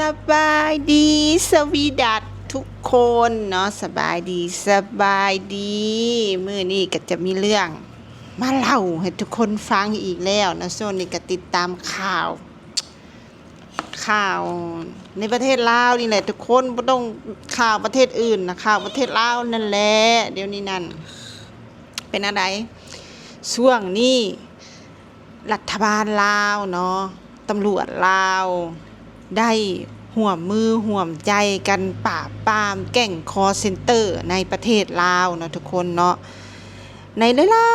ສະບາຍດີສະວີດັດທຸກຄົນເນາະ ສະບາຍດີ ສະບາຍດີ. ມື້ນີ້ກໍຈະມີເລື່ອງມາເລົ່າໃຫ້ທຸກຄົນຟັງອີກແລ້ວເນາະ. ຊ່ວງນີ້ກໍຕິດຕາມຂ່າວ ຂ່າວໃນປະເທດລາວນີ້ແຫຼະທຸກຄົນ ບໍ່ຕ້ອງຂ່າວປະເທດອື່ນນະ ຂ່າວປະເທດລາວນັ້ນແຫຼະ. ດຽວນີ້ນັ້ນເປັນອັນໃດ ຊ່ວງນີ້ລັດຖະບານລາວເນາະ ຕຳຫຼວດລາວໄດ້ຮ່ວມມືຮ່ວມໃຈກັນປາບປາມແກ້ງຄໍເຊັນເຕີໃນປະເທດລາວເນາະທຸກຄົນເນາະ. ໃນຫຼາ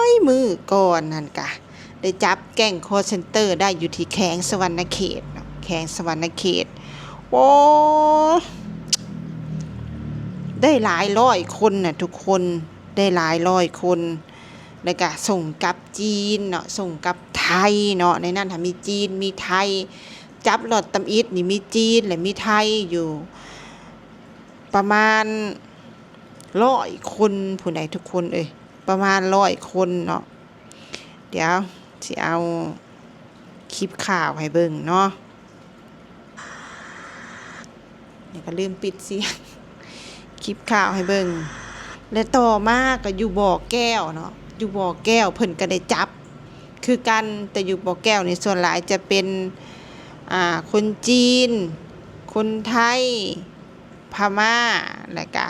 ຍໆມື້ກ່ອນນັ້ນກະ ໄດ້ຈັບແກ້ງຄໍເຊັນເຕີໄດ້ຢູ່ທີ່ແຂວງສະຫວັນນະເຂດເນາະ ແຂວງສະຫວັນນະເຂດ. ໂອ້ ໄດ້ຫຼາຍຮ້ອຍຄົນນະທຸກຄົນ ໄດ້ຫຼາຍຮ້ອຍຄົນ ແລ້ວກະສົ່ງກັບຈີນເນາະ ສົ່ງກັບໄທເນາະ. ໃນນັ້ນຫາມີຈີນ ມີໄທ ຈັບລອດຕຳອິດນີ້ມີຈີນ ແລະ ມີໄທຢູ່ປະມານຮ້ອຍຄົນພຸ້ນໃດ໋ທຸກຄົນເອີຍ ປະມານຮ້ອຍຄົນເນາະ. ດຽວຊິເອົາຄລິບຂ່າວໃຫ້ເບິ່ງເນາະ ດຽວກໍລືມປິດສຽງ ຄລິບຂ່າວໃຫ້ເບິ່ງ. ແລະ ຕໍ່ມາກໍຢູ່ບໍ່ແກ້ວເນາະ ຢູ່ບໍ່ແກ້ວເພິ່ນກໍໄດ້ຈັບຄືກັນ ແຕ່ຢູ່ບໍ່ແກ້ວນີ້ສ່ວນຫຼາຍຈະເປັນ ອ່າ ຄົນຈີນ ຄົນໄທ ພະມ້າ ແລ້ວກະ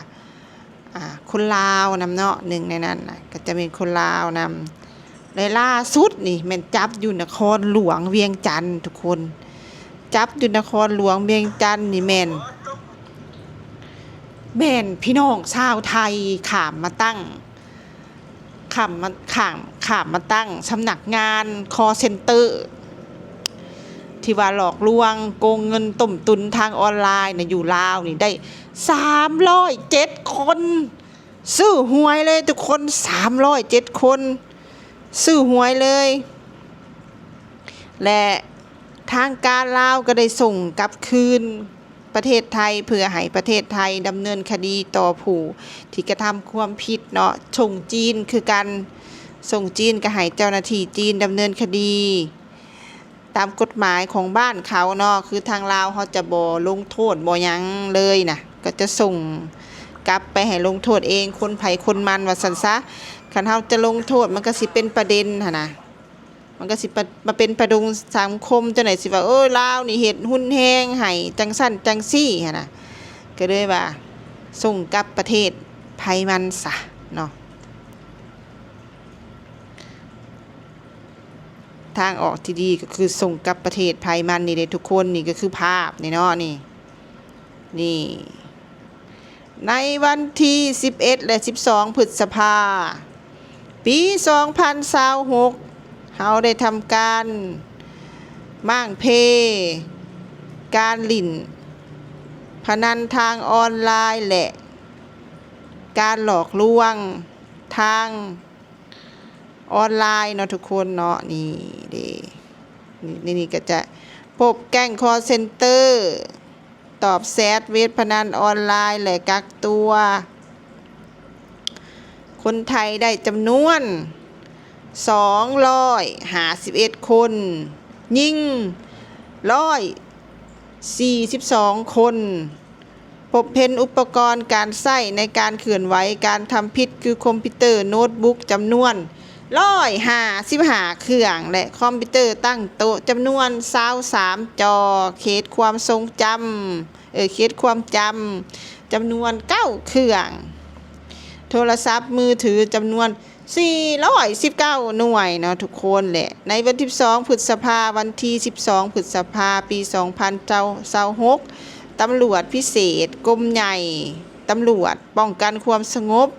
ອ່າ ຄົນລາວນຳເນາະ ໜຶ່ງໃນນັ້ນນະ ກໍຈະເປັນຄົນລາວນຳ. ແລະ ລ່າສຸດນີ້ແມ່ນຈັບຢູ່ນະຄອນຫຼວງວຽງຈັນທຸກຄົນ ຈັບຢູ່ນະຄອນຫຼວງວຽງຈັນນີ້ແມ່ນ ແມ່ນພີ່ນ້ອງຊາວໄທຂ້າມມາຕັ້ງ ຂ້າມມາ ຂ້າມ ຂ້າມມາຕັ້ງສຳນັກງານຄໍເຊັນເຕີ ທີ່ວ່າຫຼອກລວງໂກງເງິນຕົ້ມຕຸນທາງອອນລາຍນະ ຢູ່ລາວນີ້ໄດ້ສາມຮ້ອຍເຈັດຄົນ ຊື້ຫວຍເລີຍທຸກຄົນ ສາມຮ້ອຍເຈັດຄົນ ຊື້ຫວຍເລີຍ. ແລະ ທາງການລາວກໍໄດ້ສົ່ງກັບຄືນ ປະເທດໄທ ເພື່ອໃຫ້ປະເທດໄທດຳເນີນຄະດີຕໍ່ຜູ້ທີ່ກະທຳຄວາມຜິດເນາະ. ສົ່ງຈີນຄືກັນ ສົ່ງຈີນກໍໃຫ້ເຈົ້າໜ້າທີ່ຈີນດຳເນີນຄະດີຕາມກົດໝາຍຂອງບ້ານເຂົາເນາະ ຄືທາງລາວເຮົາຈະບໍ່ລົງໂທດບໍ່ຫຍັງເລີຍນະ ກໍຈະສົ່ງກັບໄປໃຫ້ລົງໂທດເອງ ຄົນໃຜຄົນມັນວ່າຊັ້ນຊະ. ຄັນເຮົາຈະລົງໂທດມັນກໍຊິເປັນປະເດັນຫັ້ນນະ ມັນກໍຊິປະ ມາເປັນປະເດັນສັງຄົມ ຈັ່ງໃດຊິວ່າ ເອີ ລາວນີ້ເຮັດຮຸນແຮງໃຫ້ຈັ່ງຊັ້ນຈັ່ງຊີ້ຫັ້ນນະ ກໍເລີຍວ່າສົ່ງກັບປະເທດໃຜມັນຊະເນາະ. ທາງອອກທີ່ດີກໍຄືສົ່ງກັບປະເທດໃຜມັນນີ້ເດ້ທຸກຄົນ ນີ້ກໍຄືພາບນີ້ເນາະ ນີ້ ນີ້ ໃນວັນທີສິບເອັດ ແລະ ສິບສອງ ພຶດສະພາ ປີສອງພັນຊາວຫົກ ເຮົາໄດ້ທຳການມ້າງເພການຫຼິ້ນພະນັນທາງອອນລາຍ ແລະ ການຫຼອກລວງທາງອອນລາຍເນາະທຸກຄົນເນາະ. ນີ້ເດ້ ນີ້ ນີ້ກໍຈະພົບແກ້ງຄໍເຊັນເຕີ ຕອບແຊັດເວັບພະນັນອອນລາຍ ແລະ ກັກຕົວຄົນໄທໄດ້ຈຳນວນສອງຮ້ອຍຫ້າສິບເອັດຄົນ, ຍິງຮ້ອຍສີ່ສິບສອງຄົນ, ພົບເຫັນອຸປະກອນການໃຊ້ໃນການເຄື່ອນໄຫວການທຳຜິດ ຄືຄອມພິວເຕີໂນ້ດບຸກຈຳນວນ ຮ້ອຍຫ້າສິບຫ້າເຄື່ອງ ແລະ ຄອມພິວເຕີຕັ້ງໂຕະຈຳນວນຊາວສາມຈໍ, ເຂດຄວາມຊົງຈຳ ເອີ ເຂດຄວາມຈຳຈຳນວນເກົ້າເຄື່ອງ, ໂທລະສັບມືຖືຈຳນວນສີ່ຮ້ອຍສິບເກົ້າໜ່ວຍເນາະທຸກຄົນ. ແລະ ໃນວັນທີສິບສອງ ພຶດສະພາ ວັນທີສິບສອງ ພຶດສະພາ ປີສອງພັນຊາວຫົກ ຕຳຫຼວດພິເສດ ກົມໃຫຍ່ຕຳຫຼວດປ້ອງກັນຄວາມສະຫງົບ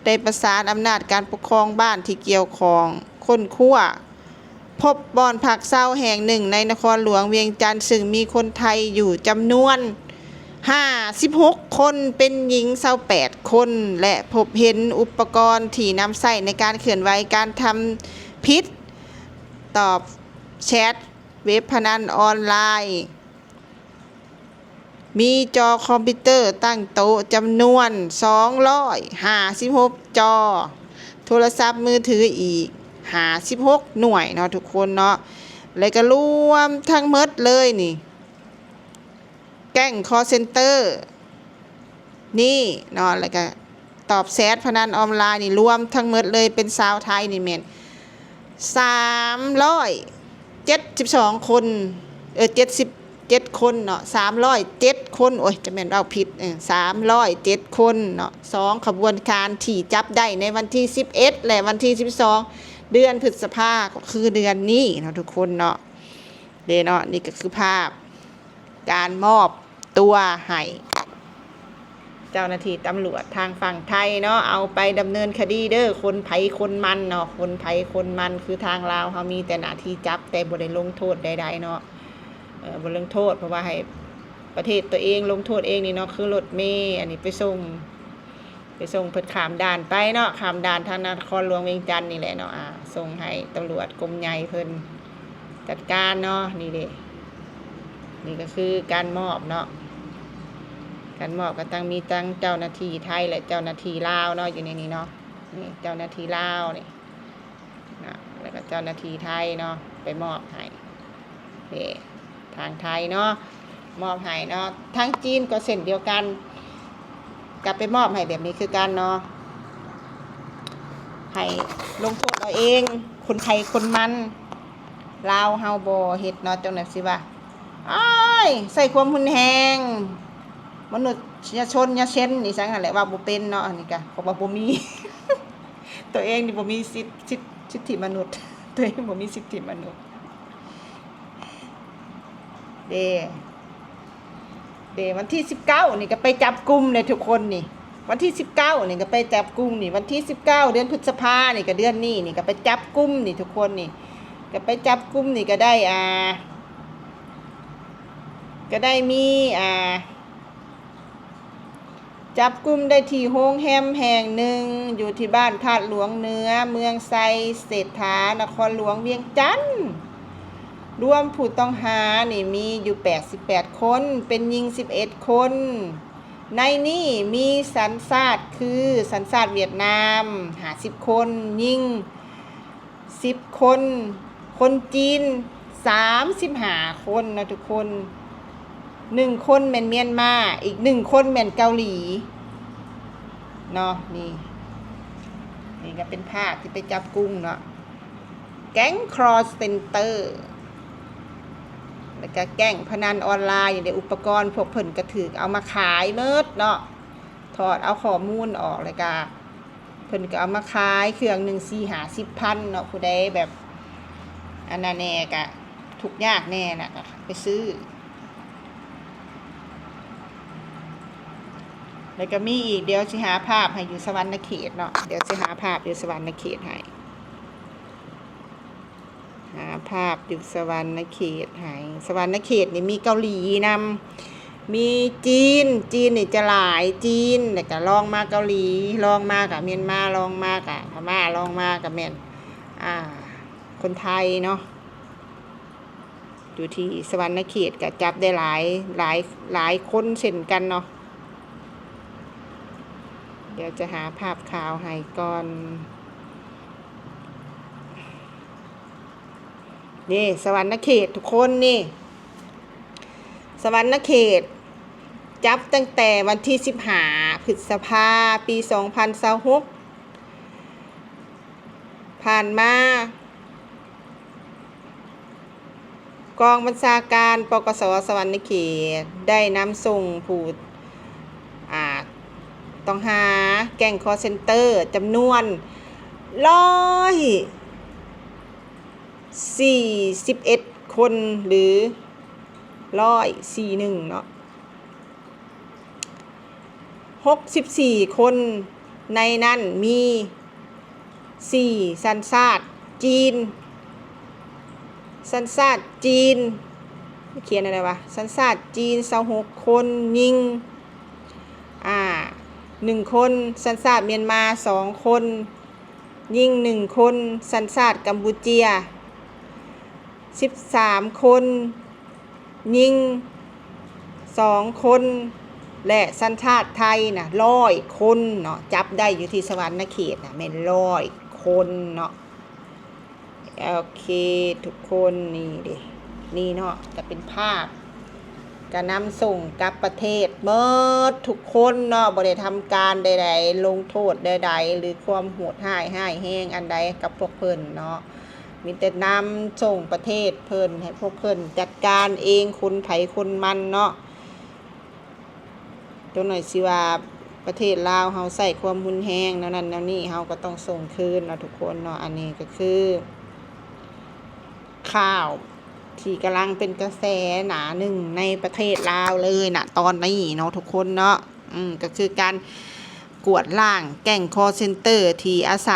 ໄດ້ປະສານອຳນາດການປົກຄອງບ້ານທີ່ກ່ຽວຂ້ອງຄົ້ນຄວ້າ ພົບບ່ອນພັກເຊົາແຫ່ງໜຶ່ງໃນນະຄອນຫຼວງວຽງຈັນ ຊຶ່ງມີຄົນໄທຢູ່ຈຳນວນຫ້າສິບຫົກຄົນ, ເປັນຍິງຊາວແປດຄົນ ແລະ ພົບເຫັນອຸປະກອນທີ່ນຳໃຊ້ໃນການເຄື່ອນໄຫວການທຳຜິດ, ຕອບແຊັດເວັບພະນັນອອນລາຍ. ມີຈໍຄອມພິວເຕີຕັ້ງໂຕະຈຳນວນສອງຮ້ອຍຫ້າສິບຫົກຈໍ, ໂທລະສັບມືຖືອີກຫ້າສິບຫົກໜ່ວຍເນາະທຸກຄົນເນາະ. ແລ້ວກໍລວມທັງໝົດເລີຍນີ້ ແກ້ງຄໍເຊັນເຕີນີ້ເນາະ ແລ້ວກະຕອບແຊັດພະນັນອອນລາຍນີ້ ລວມທັງໝົດເລີຍເປັນຊາວໄທນີ້ແມ່ນສາມຮ້ອຍເຈັດສິບສອງຄົນ ເອີ ເຈັດສິບເຈັດຄົນເນາະ ສາມຮ້ອຍເຈັດຄົນ ໂອ້ຍ ຈະແມ່ນເວົ້າຜິດ ເອີ ສາມຮ້ອຍເຈັດຄົນເນາະ ສອງຂະບວນການທີ່ຈັບໄດ້ໃນວັນທີສິບເອັດ ແລະ ວັນທີສິບສອງ ເດືອນພຶດສະພາ ກໍຄືເດືອນນີ້ເນາະທຸກຄົນເນາະ. ເດ້ເນາະ ນີ້ກໍຄືພາບການມອບຕົວໃຫ້ເຈົ້າໜ້າທີ່ຕຳຫຼວດທາງຝັ່ງໄທເນາະ ເອົາໄປດຳເນີນຄະດີເດີ ຄົນໃຜຄົນມັນເນາະ ຄົນໃຜຄົນມັນ ຄືທາງລາວເຮົາມີແຕ່ໜ້າທີ່ຈັບ ແຕ່ບໍ່ໄດ້ລົງໂທດໃດໆເນາະ ເອີ ບໍ່ລົງໂທດ ເພາະວ່າໃຫ້ປະເທດຕົວເອງລົງໂທດເອງນີ້ເນາະ ຄືລົດເມ ອັນນີ້ໄປສົ່ງ ໄປສົ່ງເພິ່ນຂ້າມດ່ານໄປເນາະ ຂ້າມດ່ານທາງນະຄອນຫຼວງວຽງຈັນນີ້ແຫຼະເນາະ ອາ ສົ່ງໃຫ້ຕຳຫຼວດກົມໃຫຍ່ເພິ່ນຈັດການເນາະ ນີ້ເດ້ ນີ້ກໍຄືການມອບເນາະ ການມອບກໍຕັ້ງ ມີທັງເຈົ້າໜ້າທີ່ໄທ ແລະ ເຈົ້າໜ້າທີ່ລາວເນາະ ຢູ່ໃນນີ້ເນາະ ນີ້ເຈົ້າໜ້າທີ່ລາວນີ້ ນະ ແລ້ວກໍເຈົ້າໜ້າທີ່ໄທເນາະ ໄປມອບໃຫ້ ເດ້ ທາງໄທເນາະ ມອບໃຫ້ເນາະ ທາງຈີນກໍເຊັ່ນດຽວກັນ ກໍໄປມອບໃຫ້ແບບນີ້ຄືກັນເນາະ ໃຫ້ລົງໂທດເອົາເອງ ຄົນໃຜຄົນມັນ ລາວເຮົາບໍ່ເຮັດເນາະ ຈັ່ງໃດຊິວ່າ ອ້າຍ ໃຊ້ຄວາມຮຸນແຮງ ມະນຸດຍະຊົນຍະເຊັນ ອີ່ຫຍັງຫັ້ນແຫຼະ ເວົ້າບໍ່ເປັນເນາະ ອັນນີ້ກະ ເພາະວ່າບໍ່ມີ ຕົວເອງນີ້ບໍ່ມີສິດ ສິດ ສິດທິມະນຸດ ຕົວເອງບໍ່ມີສິດທິມະນຸດ ເດ້ ເດ້ ວັນທີສິບເກົ້ານີ້ກໍໄປຈັບກຸມເດ້ທຸກຄົນນີ້ ວັນທີສິບເກົ້ານີ້ກໍໄປຈັບກຸມນີ້ ວັນທີສິບເກົ້າ ເດືອນພຶດສະພານີ້ ກໍເດືອນນີ້ນີ້ ກໍໄປຈັບກຸມນີ້ທຸກຄົນນີ້ ກໍໄປຈັບກຸມນີ້ ກໍໄດ້ ອ່າ ກໍໄດ້ມີ ອ່າ ຈັບກຸມໄດ້ທີ່ໂຮງແຮມແຫ່ງໜຶ່ງ ຢູ່ທີ່ບ້ານທາດຫຼວງເໜືອ ເມືອງໄຊເສດຖາ ນະຄອນຫຼວງວຽງຈັນ. ລວມຜູ້ຕ້ອງຫານີ້ມີຢູ່ແປດສິບແປດຄົນ ເປັນຍິງສິບເອັດຄົນ ໃນນີ້ມີສັນຊາດຄື ສັນຊາດຫວຽດນາມ ຫ້າສິບຄົນ ຍິງ ສິບຄົນ ຄົນຈີນ ສາມສິບຫ້າຄົນເນາະທຸກຄົນ ໜຶ່ງຄົນແມ່ນມຽນມາ ອີກໜຶ່ງຄົນແມ່ນເກົາຫຼີເນາະ. ນີ້ ນີ້ກໍເປັນພາບທີ່ໄປຈັບກຸມເນາະ ແກ້ງຄອລເຊັນເຕີ ແລ້ວກໍແກ້ງພະນັນອອນລາຍນີ້ເດ້. ອຸປະກອນພວກເພິ່ນກໍຖືກເອົາມາຂາຍໝົດເນາະ ຖອດເອົາຂໍ້ມູນອອກ ແລ້ວກໍ ເພິ່ນກໍເອົາມາຂາຍເຄື່ອງໜຶ່ງສີ່ຫ້າສິບພັນເນາະ ຜູ້ໃດແບບອັນນັ້ນແດ່ກະທຸກຍາກແດ່ນະ ກະໄປຊື້. ແລ້ວກໍມີອີກ ດຽວຊິຫາພາບໃຫ້ຢູ່ສະຫວັນນະເຂດເນາະ ດຽວຊິຫາພາບຢູ່ສະຫວັນນະເຂດໃຫ້. ຫາພາບຢູ່ສະຫວັນນະເຂດໃຫ້. ສະຫວັນນະເຂດນີ້ມີເກົາຫຼີນຳ ມີຈີນ ຈີນນີ້ຈະຫຼາຍ ຈີນ ແລ້ວກະລອງມາເກົາຫຼີ ລອງມາກະມຽນມາ ລອງມາກະພະມ້າ ລອງມາກະແມ່ນ ອ່າ ຄົນໄທເນາະ. ຢູ່ທີ່ສະຫວັນນະເຂດກະຈັບໄດ້ຫຼາຍ ຫຼາຍ ຫຼາຍຄົນເຊັ່ນກັນເນາະ. ດຽວຈະຫາພາບຂ່າວໃຫ້ກ່ອນ. ນີ້ ສະຫວັນນະເຂດທຸກຄົນນີ້ ສະຫວັນນະເຂດ ຈັບຕັ້ງແຕ່ວັນທີສິບຫ້າ ພຶດສະພາ ປີສອງພັນຊາວຫົກ ຜ່ານມາ ກອງບັນຊາການ ປກສ ສະຫວັນນະເຂດ ໄດ້ນຳສົ່ງຜູ້ ອ່າ ຕ້ອງຫາແກ້ງຄອລເຊັນເຕີ ຈຳນວນ ຮ້ອຍ ສີ່ສິບເອັດຄົນ ຫຼື ຮ້ອຍສີ່ໜຶ່ງເນາະ ຫົກສິບສີ່ຄົນ ໃນນັ້ນມີສີ່ສັນຊາດຈີນ ສັນຊາດຈີນ ຂຽນແນວໃດວະ ສັນຊາດຈີນຊາວຫົກຄົນ ຍິງ ອ່າ ໜຶ່ງຄົນ ສັນຊາດມຽນມາສອງຄົນ ຍິງໜຶ່ງຄົນ ສັນຊາດກຳປູເຈຍ ສິບສາມຄົນ ຍິງສອງຄົນ ແລະ ສັນຊາດໄທນະ ຮ້ອຍຄົນເນາະ ຈັບໄດ້ຢູ່ທີ່ສະຫວັນນະເຂດນະ ແມ່ນຮ້ອຍຄົນເນາະ. ໂອເຄ ທຸກຄົນ ນີ້ເດ້ ນີ້ເນາະ ກະເປັນພາບ ກະນຳສົ່ງກັບປະເທດໝົດທຸກຄົນເນາະ, ບໍ່ໄດ້ທຳການໃດໆ ລົງໂທດໃດໆ ຫຼື ຄວາມໂຫດຮ້າຍຮ້າຍແຮງອັນໃດກັບພວກເພິ່ນເນາະ. ມີແຕ່ນຳສົ່ງປະເທດເພິ່ນ ໃຫ້ພວກເພິ່ນຈັດການເອງ ຄົນໃຜຄົນມັນເນາະ. ຕົວໜ້ອຍຊິວ່າປະເທດລາວເຮົາໃຊ້ຄວາມຮຸນແຮງແນວນັ້ນແນວນີ້ ເຮົາກໍຕ້ອງສົ່ງຄືນເນາະທຸກຄົນເນາະ. ອັນນີ້ກໍຄືຂ່າວທີ່ກຳລັງເປັນກະແສໜ້າໜຶ່ງໃນປະເທດລາວເລີຍນະຕອນນີ້ເນາະທຸກຄົນເນາະ. ອືມ ກໍຄືການກວາດລ້າງແກ້ງຄອລເຊັນເຕີທີ່ອາໄສ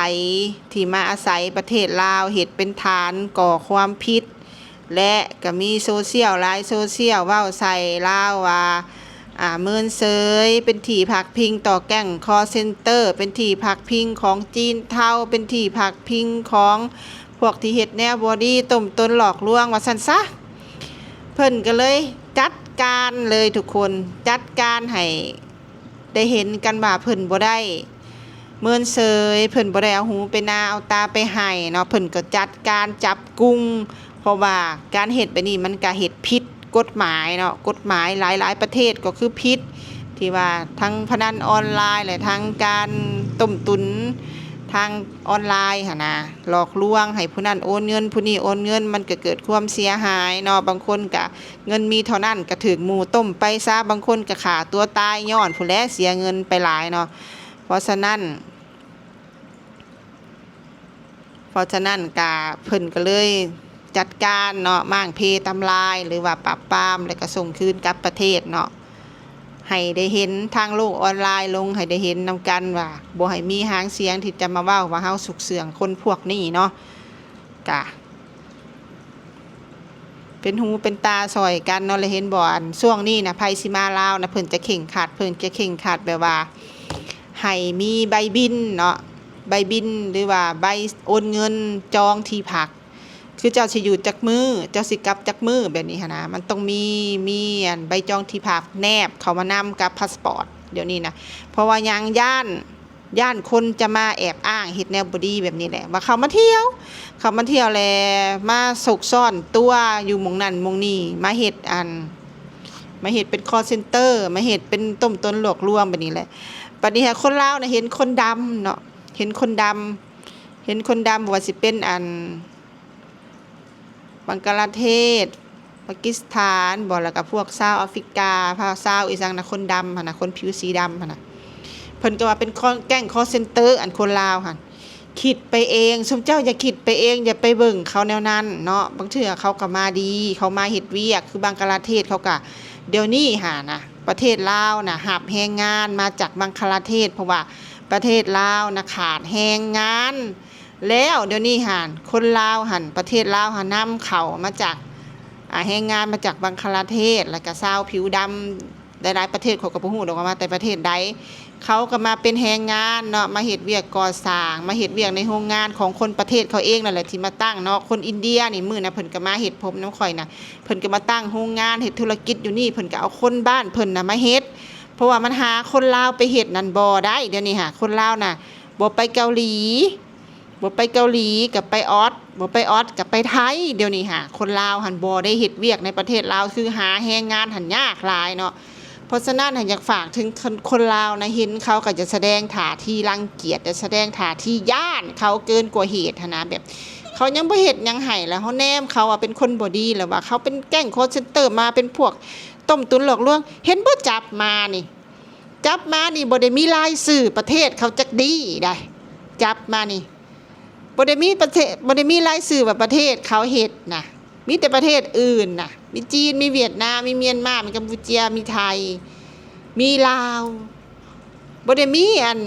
ທີ່ມາອາໄສປະເທດລາວ ເຮັດເປັນຖານກໍ່ຄວາມຜິດ ແລະ ກໍມີໂຊຊຽວຫຼາຍໂຊຊຽວເວົ້າໃສ່ລາວວ່າ ອາ ເມີນເຊີຍເປັນທີ່ພັກພິງຕໍ່ແກ້ງຄອລເຊັນເຕີ ເປັນທີ່ພັກພິງຂອງຈີນເທົາ ເປັນທີ່ພັກພິງຂອງພວກທີ່ເຮັດແນວບໍ່ດີ ຕົ້ມຕຸນຫຼອກລວງ ວ່າຊັ້ນຊະ. ເພິ່ນກໍເລີຍຈັດການເລີຍທຸກຄົນ ຈັດການໃຫ້ ໄດ້ເຫັນກັນວ່າເພິ່ນບໍ່ໄດ້ເມີນເຊີຍ ເພິ່ນບໍ່ໄດ້ເອົາຫູໄປນາເອົາຕາໄປໃຫ້ເນາະ, ເພິ່ນກໍຈັດການຈັບກຸມ ເພາະວ່າການເຮັດແບບນີ້ມັນກະເຮັດຜິດກົດໝາຍເນາະ, ກົດໝາຍຫຼາຍໆປະເທດກໍຄືຜິດ ທີ່ວ່າທັງພະນັນອອນລາຍ ແລະ ທັງການຕົ້ມຕຸນທາງອອນລາຍຫັ້ນນະ, ຫຼອກລວງໃຫ້ຜູ້ນັ້ນໂອນເງິນ ຜູ້ນີ້ໂອນເງິນ ມັນກໍເກີດຄວາມເສຍຫາຍເນາະ, ບາງຄົນກະ ເງິນມີເທົ່ານັ້ນກໍຖືກໝູ່ຕົ້ມໄປຊະ, ບາງຄົນກໍຂ້າຕົວຕາຍຍ້ອນພຸ້ນແຫຼະ ເສຍເງິນໄປຫຼາຍເນາະ. ເພາະສະນັ້ນ ເພາະສະນັ້ນກະເພິ່ນກໍເລີຍຈັດການເນາະ ມ້າງເພທຳລາຍ ຫຼືວ່າປາບປາມ ແລ້ວກໍສົ່ງຄືນກັບປະເທດເນາະ, ໃຫ້ໄດ້ເຫັນທາງໂລກອອນລາຍລົງ ໃຫ້ໄດ້ເຫັນນຳກັນວ່າ ບໍ່ໃຫ້ມີຫາງສຽງທີ່ຈະມາເວົ້າວ່າເຮົາຊຸກເຊື່ອງຄົນພວກນີ້ເນາະ. ກະ ເປັນຫູເປັນຕາຊ່ອຍກັນເນາະ. ແລະ ເຫັນບໍ່ ອັນຊ່ວງນີ້ນະ ໃຜຊິມາລາວນະ ເພິ່ນຈະເຄັ່ງຄັດ ເພິ່ນຈະເຄັ່ງຄັດແບບວ່າ ໃຫ້ມີໃບບິນເນາະ ໃບບິນ ຫຼືວ່າໃບໂອນເງິນຈອງທີ່ພັກ ຄືເຈົ້າຊິຢູ່ຈັກມື້ ເຈົ້າຊິກັບຈັກມື້ ແບບນີ້ຫັ້ນນະ, ມັນຕ້ອງມີ ມີອັນໃບຈອງທີ່ພັກແນບເຂົ້າມານຳກັບພາສປອດດຽວນີ້ນະ. ເພາະວ່າຫຍັງ? ຢ້ານ ຢ້ານຄົນຈະມາແອບອ້າງເຮັດແນວບໍ່ດີແບບນີ້ແຫຼະ ວ່າເຂົ້າມາທ່ຽວ ເຂົ້າມາທ່ຽວແລ້ວມາຊຸກຊ້ອນຕົວຢູ່ໝ່ອງນັ້ນໝ່ອງນີ້ ມາເຮັດອັນ ມາເຮັດເປັນຄອລເຊັນເຕີ ມາເຮັດເປັນຕົ້ມຕຸນຫຼອກລວງແບບນີ້ແຫຼະ. ບັດນີ້ຫາຄົນລາວນະເຫັນຄົນດຳເນາະ ເຫັນຄົນດຳ ເຫັນຄົນດຳ ບໍ່ວ່າຊິເປັນອັນ ບັງກະລາເທດ ປາກິສຖານບໍ ແລ້ວກະພວກຊາວອາຟຣິກາ ພວກຊາວອີ່ສັງນະ ຄົນດຳຫັ້ນນະ ຄົນຜິວສີດຳຫັ້ນນະ ເພິ່ນກໍວ່າເປັນຄອນ ແກ້ງຄອລເຊັນເຕີ ອັນຄົນລາວຫັ້ນ ຄິດໄປເອງ. ຊຸມເຈົ້າຢ່າຄິດໄປເອງ ຢ່າໄປເບິ່ງເຂົາແນວນັ້ນເນາະ, ບາງເທື່ອເຂົາກໍມາດີ ເຂົາມາເຮັດວຽກ ຄືບັງກະລາເທດ ເຂົາກໍ ດຽວນີ້ຫັ້ນນະ ປະເທດລາວນະ ຮັບແຮງງານມາຈາກບັງກະລາເທດ ເພາະວ່າປະເທດລາວນະ ຂາດແຮງງານ ແລ້ວດຽວນີ້ຫັ້ນ ຄົນລາວຫັ້ນ ປະເທດລາວຫັ້ນນຳເຂົ້າມາຈາກ ອາ ແຮງງານມາຈາກບັງຄະລາເທດ ແລ້ວກະຊາວຜິວດຳຫຼາຍໆປະເທດ ຂ້ອຍກໍບໍ່ຮູ້ດອກວ່າມາແຕ່ປະເທດໃດ. ເຂົາກໍມາເປັນແຮງງານເນາະ ມາເຮັດວຽກກໍ່ສ້າງ ມາເຮັດວຽກໃນໂຮງງານຂອງຄົນປະເທດເຂົາເອງນັ້ນແຫຼະທີ່ມາຕັ້ງເນາະ. ຄົນອິນເດຍນີ້ ມື້ນະເພິ່ນກໍມາເຮັດຜົມນຳຂ້ອຍນະ ເພິ່ນກໍມາຕັ້ງໂຮງງານ ເຮັດທຸລະກິດຢູ່ນີ້ ເພິ່ນກໍເອົາຄົນບ້ານເພິ່ນນະມາເຮັດ ເພາະວ່າມັນຫາຄົນລາວໄປເຮັດນັ້ນບໍ່ໄດ້. ດຽວນີ້ຫາຄົນລາວນະ ບໍ່ໄປເກົາຫຼີ ບໍ່ໄປເກົາຫຼີກໍໄປອອດ ບໍ່ໄປອອດກໍໄປໄທ. ດຽວນີ້ຫາຄົນລາວຫັ້ນບໍ່ໄດ້ເຮັດວຽກໃນປະເທດລາວ ຄືຫາແຮງງານຫັ້ນຍາກຫຼາຍເນາະ. ເພາະສະນັ້ນຫາຢາກຝາກເຖິງຄົນ ຄົນລາວນະ ເຫັນເຂົາກໍຈະສະແດງທ່າທີລັງກຽດ ຈະສະແດງທ່າທີຢ້ານເຂົາເກີນກວ່າເຫດຫັ້ນນະ ແບບເຂົາຍັງບໍ່ເຮັດຫຍັງໃຫ້ ແລ້ວເຮົາແນມເຂົາວ່າເປັນຄົນບໍ່ດີ ແລ້ວວ່າເຂົາເປັນແກ້ງຄອລເຊັນເຕີ ມາເປັນພວກຕົ້ມຕຸນຫຼອກລວງ. ເຫັນບໍ່ ຈັບມານີ້ ຈັບມານີ້ບໍ່ໄດ້ມີລາຍຊື່ປະເທດເຂົາຈັກດີ້ໃດ໋ ຈັບມານີ້ບໍ່ໄດ້ມີປະເທດ ບໍ່ໄດ້ມີລາຍຊື່ວ່າປະເທດເຂົາເຮັດນະ ມີແຕ່ປະເທດອື່ນນະ ມີຈີນ ມີຫວຽດນາມ ມີມຽນມາ ມີກຳປູເຈຍ ມີໄທ ມີລາວ ບໍ່ໄດ້ມີອັນ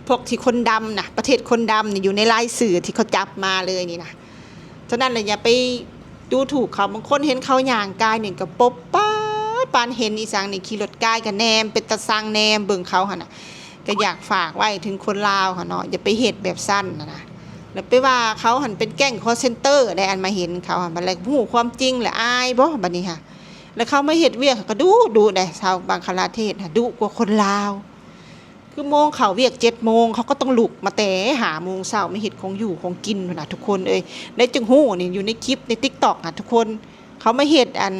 ພວກທີ່ຄົນດຳນະ ປະເທດຄົນດຳນີ້ຢູ່ໃນລາຍຊື່ທີ່ເຂົາຈັບມາເລີຍນີ້ນະ. ສະນັ້ນລະຢ່າໄປດູຖູກເຂົາ. ບາງຄົນເຫັນເຂົາຍ່າງກາຍນີ້ກໍປົບປາດ ປານເຫັນອີ່ສັງນີ້ ຂີ່ລົດກາຍກໍແນມ ເປັນຕາຊັງແນມເບິ່ງເຂົາຫັ້ນນະ. ກໍຢາກຝາກໄວ້ເຖິງຄົນລາວຫັ້ນເນາະ ຢ່າໄປເຮັດແບບຊັ້ນນະ ແລ້ວໄປວ່າເຂົາຫັ້ນເປັນແກ້ງຄອລເຊັນເຕີໄດ໋ ອັນມາເຫັນເຂົາຫັ້ນ ບັດແລ້ວຮູ້ຄວາມຈິງແລ້ວອາຍບໍ່ບັດນີ້ຫະ? ແລ້ວເຂົາມາເຮັດວຽກກໍດຸ ດຸໄດ໋ ຊາວບັງຄະລາເທດຫະ ດຸກວ່າຄົນລາວ. ຄືໂມງເຂົ້າວຽກເຈັດໂມງ ເຂົາກໍຕ້ອງລຸກມາແຕ່ຫ້າໂມງເຊົ້າ ມາເຮັດຂອງຢູ່ຂອງກິນພຸ້ນນະທຸກຄົນເອີຍ. ໄດ້ຈຶ່ງຮູ້ນີ້ ຢູ່ໃນຄລິບໃນຕິກຕັອກນະທຸກຄົນ ເຂົາມາເຮັດອັນ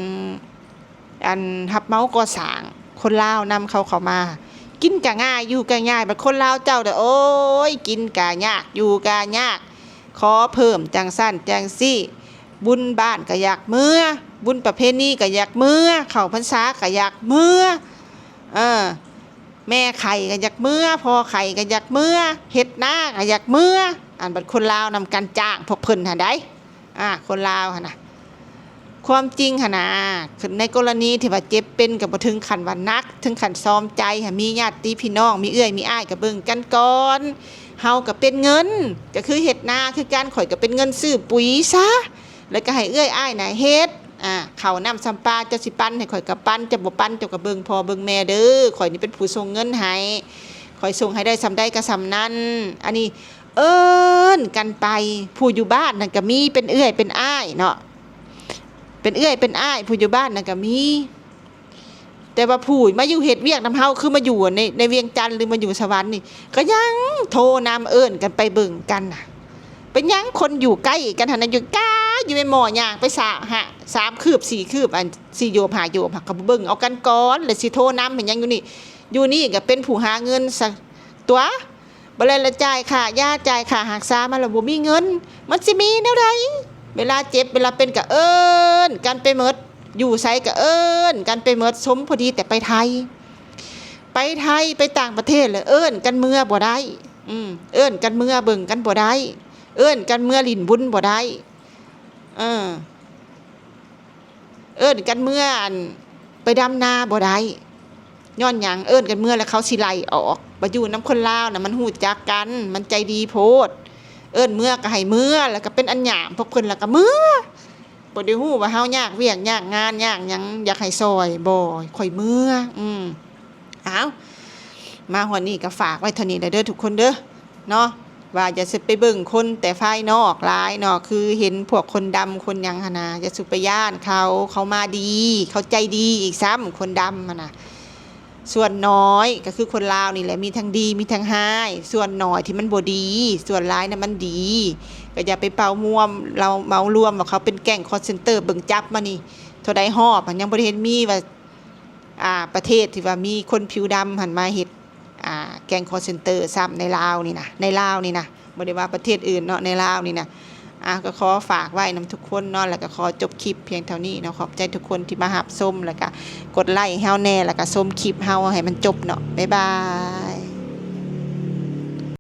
ອັນຮັບເໝົາກໍ່ສ້າງ ຄົນລາວນຳເຂົາເຂົ້າມາ ກິນກະງ່າຍ ຢູ່ກະງ່າຍ ບັດຄົນລາວເຈົ້າເດີ ໂອ້ຍ ກິນກະຍາກ ຢູ່ກະຍາກ ຂໍເພີ່ມຈັ່ງຊັ້ນຈັ່ງຊີ້ ບຸນບ້ານກະຢາກເມືອ ບຸນປະເພນີກະຢາກເມືອ ເຂົ້າພັນສາກະຢາກເມືອ ເອີ ແມ່ໄຂ້ກະຢາກເມືອ ພໍ່ໄຂ້ກະຢາກເມືອ ເຮັດນາກະຢາກເມືອ ອັນບັດຄົນລາວນຳກັນຈ້າງພວກເພິ່ນຫັ້ນໃດ໋ ອາ ຄົນລາວຫັ້ນນະ ຄວາມຈິງຫັ້ນນະ ໃນກໍລະນີທີ່ວ່າເຈັບເປັນກະບໍ່ເຖິງຂັ້ນວ່າໜັກ ເຖິງຂັ້ນຊອມໃຈ ຫາມີຍາດຕິພີ່ນ້ອງ ມີເອື້ອຍມີອ້າຍກະເບິ່ງກັນກ່ອນ ເຮົາກະເປັນເງິນ ກະຄືເຮັດນາຄືກັນ ຂ້ອຍກະເປັນເງິນຊື້ປຸຍຊະ ແລ້ວກະໃຫ້ເອື້ອຍອ້າຍນະເຮັດ ອາ ເຂົ້ານ້ຳຊຳປາ ເຈົ້າຊິປັນໃຫ້ຂ້ອຍກະປັນ ເຈົ້າບໍ່ປັນເຈົ້າກະເບິ່ງພໍ່ເບິ່ງແມ່ເດີ ຂ້ອຍນີ້ເປັນຜູ້ສົ່ງເງິນໃຫ້ ຂ້ອຍສົ່ງໃຫ້ໄດ້ສ່ຳໃດກະສ່ຳນັ້ນ ອັນນີ້ເອີ້ນກັນໄປ ຜູ້ຢູ່ບ້ານຫັ້ນກະມີ ເປັນເອື້ອຍເປັນອ້າຍເນາະ ເປັນເອື້ອຍເປັນອ້າຍ ຜູ້ຢູ່ບ້ານຫັ້ນກະມີ ແຕ່ວ່າຜູ້ມາຢູ່ເຮັດວຽກນຳເຮົາ ຄືມາຢູ່ໃນ ໃນວຽງຈັນ ຫຼືມາຢູ່ສະຫວັນນີ້ ກະຍັງໂທນຳ ເອີ້ນກັນໄປເບິ່ງກັນນະ ເປັນຫຍັງຄົນຢູ່ໃກ້ກັນຫັ້ນນະ ຢູ່ກາຍ ຢູ່ແມ່ນໝໍຍ່າງໄປສາມ ຫ້າ ສາມຄືບ ສີ່ຄືບ ອັນ ສີ່ໂຍບ ຫ້າໂຍບ ຫາກະບໍ່ເບິ່ງເອົາກັນກ່ອນ ແລ້ວຊິໂທນຳເຮັດຫຍັງຢູ່ນີ້ ຢູ່ນີ້ກະເປັນຜູ້ຫາເງິນຊະຕົວະ ບໍ່ແລ້ວລະຈ່າຍຄ່າຢາ ຈ່າຍຄ່າຮັກສາມາລະບໍ່ມີເງິນ ມັນຊິມີແນວໃດ ເວລາເຈັບເວລາເປັນກະເອີ້ນກັນໄປໝົດ ຢູ່ໃສກະເອີ້ນກັນໄປໝົດ ສົມພໍດີແຕ່ໄປໄທ ໄປໄທ ໄປຕ່າງປະເທດລະເອີ້ນກັນເມືອບໍ່ໄດ້ ອືມ ເອີ້ນກັນເມືອເບິ່ງກັນບໍ່ໄດ້ ເອີ້ນກັນເມືອຫຼິ້ນບຸນບໍ່ໄດ້ ເອີ ເອີ້ນກັນເມືອ ອັນ ໄປດຳນາບໍ່ໄດ້ ຍ້ອນຫຍັງ ເອີ້ນກັນເມືອແລ້ວເຂົາຊິໄລ່ອອກ ບັດຢູ່ນຳຄົນລາວນະ ມັນຮູ້ຈັກກັນ ມັນໃຈດີໂພດ ເອີ້ນເມືອກະໃຫ້ເມືອ ແລ້ວກະເປັນອັນຍາມພວກເພິ່ນ ແລ້ວກະເມືອ ບໍ່ໄດ້ຮູ້ວ່າເຮົາຍາກວຽກຍາກງານຍາກຫຍັງ ຢາກໃຫ້ຊ່ອຍ ບໍ່ ຂ້ອຍເມືອ ອືມ ອ້າວ ມາຮອດນີ້ກະຝາກໄວ້ເທົ່ານີ້ແຫຼະເດີທຸກຄົນເດີ ເນາະ ວ່າຢ່າຊິໄປເບິ່ງຄົນແຕ່ພາຍນອກຫຼາຍເນາະ ຄືເຫັນພວກຄົນດຳຄົນຫຍັງຫັ້ນນະ ຢ່າສູ່ໄປຢ້ານເຂົາ ເຂົາມາດີ ເຂົາໃຈດີອີກຊ້ຳ ຄົນດຳຫັ້ນນະ ສ່ວນໜ້ອຍກະຄືຄົນລາວນີ້ແຫຼະ ມີທັງດີມີທັງຮ້າຍ ສ່ວນໜ້ອຍທີ່ມັນບໍ່ດີ ສ່ວນຫຼາຍນະມັນດີ ກະຢ່າໄປເປົ່າມວມ ເອົາເໝົາລວມວ່າເຂົາເປັນແກ້ງຄອລເຊັນເຕີ ເບິ່ງຈັບມານີ້ເທົ່າໃດຮອບ ຍັງບໍ່ໄດ້ເຫັນມີວ່າ ອ່າ ປະເທດທີ່ວ່າມີຄົນຜິວດຳຫັ້ນມາເຮັດ ອ່າ ແກ້ງຄອລເຊັນເຕີຊ້ຳໃນລາວນີ້ນະ ໃນລາວນີ້ນະ ບໍ່ໄດ້ວ່າປະເທດອື່ນເນາະ ໃນລາວນີ້ນະ ອ່າ ກະຂໍຝາກໄວ້ນຳທຸກຄົນເນາະ ແລ້ວກະຂໍຈົບຄລິບພຽງເທົ່ານີ້ເນາະ ຂອບໃຈທຸກຄົນທີ່ມາຮັບຊົມ ແລ້ວກະກົດໄລ້ໃຫ້ເຮົາແດ່ ແລ້ວກະຊົມຄລິບເຮົາໃຫ້ມັນຈົບເນາະ ບາຍບາຍ.